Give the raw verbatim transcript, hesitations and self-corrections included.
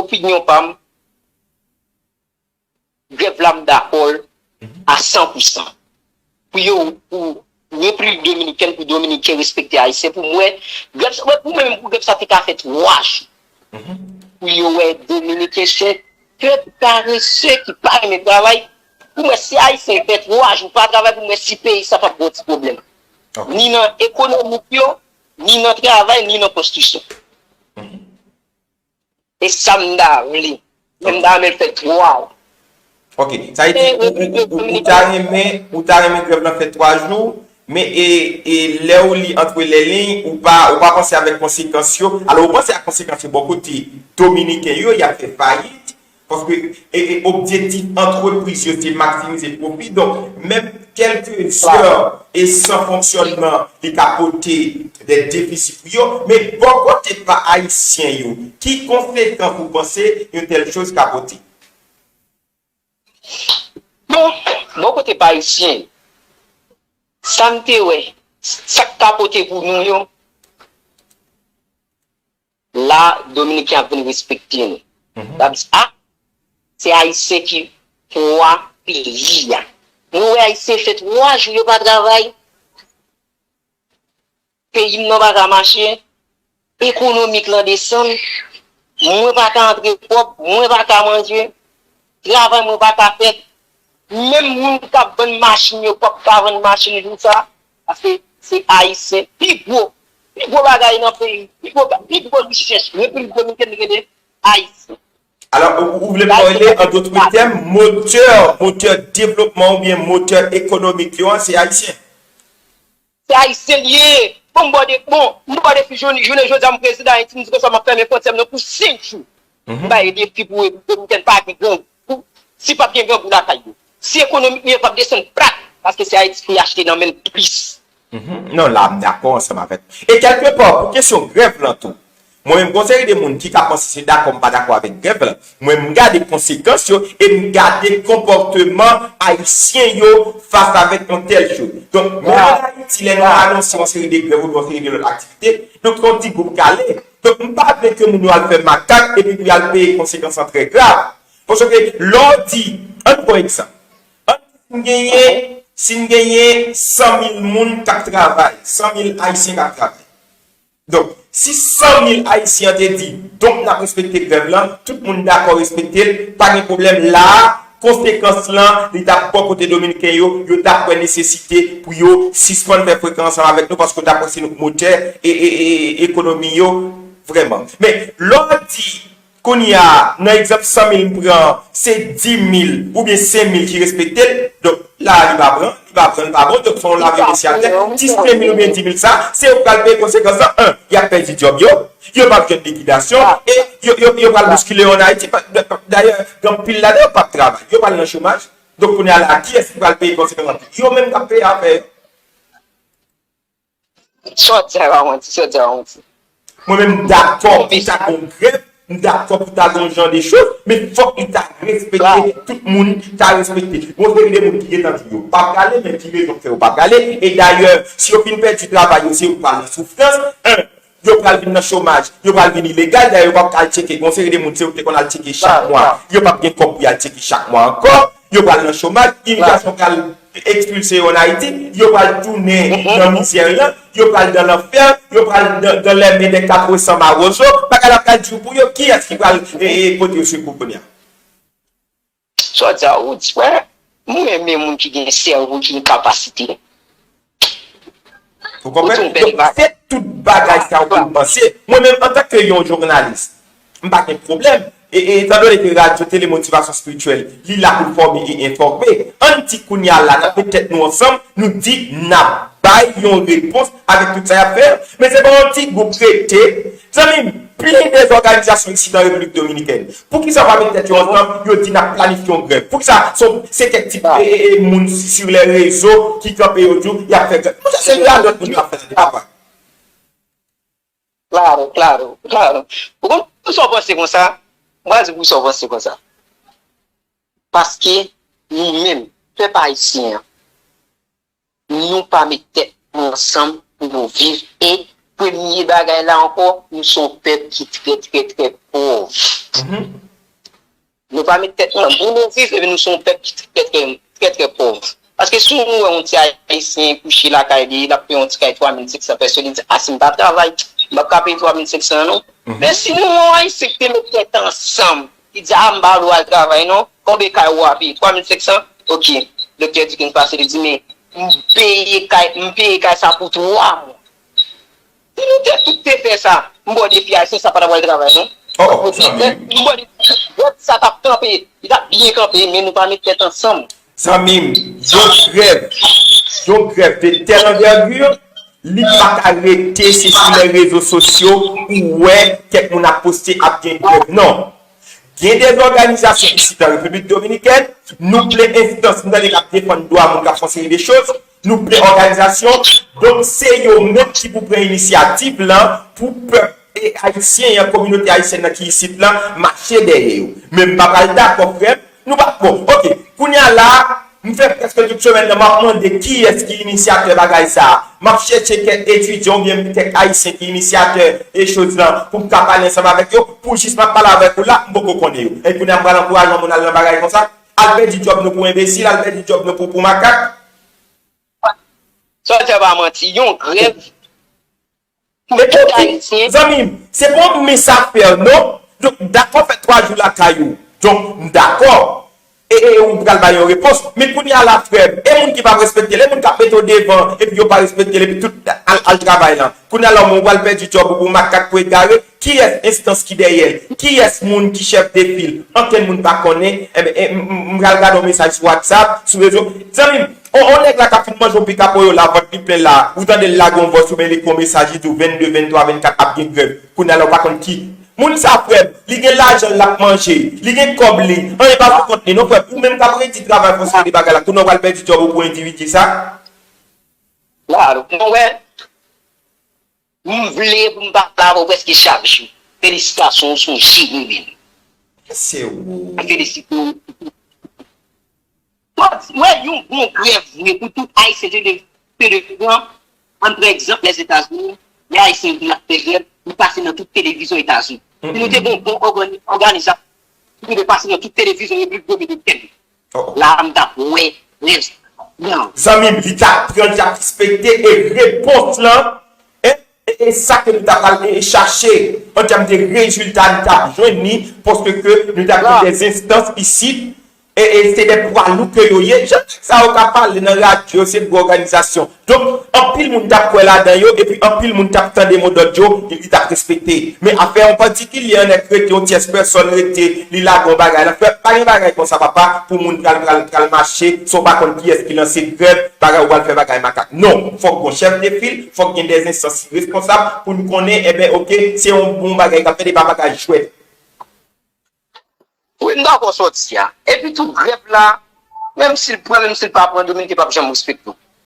opinyon pa m, grèv la m dakò l a san pou san. Pou yo, pou Repiblik Dominikèn, pou Dominiken respekte Ayisyen, pou m wè, grèv sa, pou mwen menm, pou grèv sa te ka fè twa jou. Pou yo wè Dominiken se pèp parese ki pa renmen travay. Pou mwen, si Ayisyen fè twa jou pa travay, pou mwen, si peyi sa p ap gen yon ti pwoblèm. Ni nan ekonomik yo, ni nan travay, ni nan konstriksyon. E sa m ta vle. Men m ta renmen l fè twa jou. Ok. Sa vle di, ou, ou, ou, ou ta renmen, ou ta renmen grèv lan fè twa jou, men e, e lè w li antre lè liy, ou pa, ou pa panse avèk konsekans yo. Alò, ou panse ak konsekans yo bò kote Dominiken yo, y ap fè fayit, paske e, e, objektif antrepriz yo se maksimize pwofi. Donk, menm kèlke zè e san fonksyònman, li ka pote de defisi pou yo. Men bò kote pa Ayisyen yo, ki konsekans ou panse yon tèl choz ka pote? Bon, bò kote pa Ayisyen yo, sa m te wè, sa k ka pote pou nou yo, la, Dominiken ap vin respekte nou. Y ap di, a, se Ayisyen ki pwa peyi a. Nou wè Ayisyen fè twa jou yo pa travay. Peyi m nan pa ka mache, ekonomik lan desann, mwen pa ka antre kòb, mwen pa ka manje, travay mwen pa ka fèt. Menm moun k ap vann machin yo p ap ka vann machin jou sa, paske se Ayisyen. Pi gwo, pi gwo bagay nan peyi, pi gwo, pi gwo richès Repiblik Dominikèn rele Ayisyen. Alò, ou, ou vle fè rele, an dòt tèm, motè, motè devlopman oubyen motè ekonomik yo an, se Ayisyen. Se Ayisyen li ye. Bon, m ba w de, bon, m ba w defi jounen, jounen jodi a, m prezidan Ayiti, m di konsa m ap fèmen fwontyè m nan pou senk jou. M bay defi pou Repiblik Dominikèn pa gen grangou. Si p ap gen grangou lakay yo. Si ekonomik li yo p ap desann plat, paske se Ayiti ki achte nan men l plis. Mhm. Non, la, m dakò ansanm avèk. E kèlkepa, pou kesyon grèv lan tou, mwen menm, gon seri de moun ki ka panse se dakò m pa dakò avèk grèv lan, mwen, m gade konsekans yo e m gade konpòteman Ayisyen yo fas avèk yon tèl choz. Donk, menm ann Ayiti, lè nou anonse yon seri de grèv oubyen yon seri de lòt aktivite, donk, se yon ti gwoup k ale. Donk, m pa vle ke moun yo al fè makak epi pou y al peye konsekans lan trè grav. Paske, lè w di, ann pran egzanp, ann di si n genyen, si n genyen san mil moun k ap travay, san mil Ayisyen k ap travay. Donk, si san mil Ayisyen an te di, donk n ap respekte grèv lan, tout moun dakò respekte l, pa gen pwoblèm la a, konsekans lan, li t ap bò kote Dominiken yo, yo t ap wè nesesite pou yo sispann fè frekan ansanm avèk nou, paske yo t ap wè se nou k motè e, e, e, e ekonomi yo, vrèman. Men, lè w di, kounye a, nan egzanp san mil m pran, se di mil oubyen senk mil ki respekte l. Donk, la a, li pa pran, li pa pran, li pa bon. Donk, fò w lave mesye atè. Ti senk mil oubyen di mil sa, se yo k pral peye konsekans lan. En, y ap pèdi djòb yo, yo p ap jwenn likidasyon, e yo, yo, yo pral bouskile yo ann Ayiti. Pa, dayè, gen anpil ladan yo p ap travay. Yo pral nan chomaj. Donk, kounye a la, kiyès ki pral peye konsekans lan? Yo menm k ap peye afè yo. Sa w di a pa manti, sa w di a pa manti. Mwen menm, m dakò pou ta gon grèv, m dakò pou ta gon jan de choz, men fòk li ta respekte, tout moun ta respekte. Gon seri de moun ki gentan di yo p ap prale, men ki rezon k fè yo p ap prale? E dayè, si yo fin pèdi travay yo, se yo k pral nan soufrans. En, yo pral vin nan chomaj, yo pral vin ilegal, dayè yo p ap ka al tcheke. Gon seri de moun, se yo k te konn al tcheke chak mwa. Yo p ap gen kòb pou y al tcheke chak mwa ankò. Yo pral nan chomaj, imigrasyon pral ekspilse yo ann Ayiti, yo pral tounen nan mizè lan, yo pral dan lanfè, yo pral dan, dans les mains des quatre cents mawozo, bagay la pral di pou yo, kiyès ki pral, e, e, pote yo sekou kounye a? Sa w di a, ou di, frè, m renmen moun ki gen sèvo, ki gen kapasite. Ou konprann? Donk, se tout bagay sa yo pou n panse. Mwen menm, antanke yon jounalis, m pa gen pwoblèm. E, e, etandone ke radyo, tele, motivasyon espirityèl, li la pou fòme e enfòme, ann di kounye a la, n ap met tèt nou ansanm, nou di n ap bay yon repons avèk tout sa y ap fè a. Men se pa yon ti gwoup rete. Zanmi m, plen de òganizasyon isit an Repiblik Dominikèn. Poukisa yo pa met tèt yo ansanm, yo di n ap planifye yon grèv? Poukisa se, se kèk ti, e, e, e, moun sur les réseaux ki kanpe yo di w y ap fè grèv? Monchè, se radòt moun k ap fè sa, se pa vre. Klaro, klaro, klaro. Ou konn poukisa w panse konsa? Mwen di poukisa w panse konsa. Paske nou menm, pèp ayisyen an, nou pa met tèt nou ansanm pou nou viv. E premye bagay la ankò, nou se yon pèp ki trè, trè, trè pòv. Mhm. pa met tèt nou nan boul, nou viv, epi nou se yon pèp ki trè, trè, trè, trè pòv. Paske si nou wè yon ti Ayisyen kouche lakay li, l ap peye yon ti kay twa mil senk san pèsòn, li di, "A, si m pa travay, m p ap ka peye twa mil senk san an, non." Men si nou wè yon Ayisyen ki te met tèt ansanm, ki di, "A, m pa vle w al travay, non, konbyen kay ou a peye? Twa mil senk san? Oke." Doktè Dickens pase, li di, "Men m peye kay, m peye kay sa pou twa mwa." Si nou te tout te fè sa, m ba w defi Ayisyen sa pa t ap pral travay, non. Oh, zanmi m. M ba w defi, sa t ap kanpe, li t ap byen kanpe, men nou pa met tèt ansanm. Zanmi m, yon grèv, yon grèv de tèl anvègi, li pa ka rete se sou lè rezo sosyo ou wè kèk moun ap poste ap gen grèv. Non. Gen de òganizasyon isit an Repiblik Dominikèn, nou ple enstans, nou tande k ap defann dwa moun, k ap fè yon seri de choz, nou ple òganizasyon, donk se yo menm ki pou pran inisyativ lan pou pèp e ayisyen an, kominote ayisyèn nan ki isit lan, mache dèyè yo. Men m pa pral dakò, frè m, nou pa, bon, oke, kounye a la, m fè prèske tout semèn nan, m ap mande kiyès ki inisyatè bagay sa a. M ap chèche kèk etidyan oubyen kèk ayisyen ki inisyatè e choz lan pou m ka pale ansanm avèk yo. Pou jis m ap pale avèk ou la, m poko konnen yo. E kounye a m pral ankouraje yon moun al nan bagay konsa? Al pèdi djòb nou pou enbesil, al pèdi djòb nou pou, pou makak. Sa w di a pa manti, yon grèv pou tout Ayisyen. Zanmi m, se pa yon mens afè, non. Donk, dakò fè twa jou lakay ou. Donk, m dakò. E, e ou pral bay yon repons. Men kounye a la, frè m, e moun ki p ap respekte l, e moun k ap mete w devan, epi yo pa respekte l, epi tout al, al travay lan. Kounye a la, ou pral pèdi djòb ou pou makak, pou egare. Kiyès enstans ki dèyè l? Kiyès moun ki chèf de fil? Ankenn moun pa konnen. Enben, e, m, m, m pral gade yon mesaj sou WhatsApp, sou rezo. Zanmi m, on, on nèg la k ap fin manje yon pikapoyo la, vant li plen la, ou tande l lage yon vòs oubyen li ekri yon mesaj, li di w vennde, venntwa, vennkat ap gen grèv. Kounye a la, ou pa konn ki. Moun sa, frè m, li gen lajan l ap manje, li gen kòb li, anyen pa sou kont li, non, frè m. Ou menm k ap redi travay, fòse de bagay la, kounye a w pral pèdi djòb ou pou endividi sa? La, mwen wè, m vle pou m pale avè w prèske chak jou. Felisitasyon, ou se yon jeni menm. Se ou. Mwen felisite w. Mwen wè yon bon grèv vre pou tout Ayisyen te de, te de pran, ann pran egzanp Lèzetazini, lè Ayisyen vin ap fè grèv, li pase nan tout televizyon Etazini. Si nou te gen yon bon ògani-, òganizasyon, li te pase nan tout televizyon Repiblik Dominikèn. La, m t ap wè grèv sa. Zanmi m, li t ap pran, li t ap respekte e repons lan, e, e, e sa ke nou ta pral, e, chache an tèm de rezilta, nou t ap jwenn li, paske ke nou t ap gen de enstans isit, e, e se de pwa lou ke yo ye. Jan nèg sa yo ka pale nan radyo, se gwo òganizasyon. Donk, anpil moun t ap kwè ladan yo, epi anpil moun t ap tande modòd yo, e li t ap respekte. Men afè yon patikilye, yon nèg rete, yon tyès pèsòn rete, li lage yon bagay la. Frè, pa gen bagay konsa, papa, pou moun pral, pral, pral mache, san w pa konn kiyès ki lanse grèv, bagay ou pral fè bagay makak. Non, fòk gon chèf de fil, fòk gen de enstans ki responsab pou n konnen, enben, oke, se yon bon bagay k ap fèt, e pa bagay jwèt. Wi, m dakò sa w di a. Epi tou, grèv la, menm si l pran, menm si l pa pran, Dominiken p ap janm respekte w.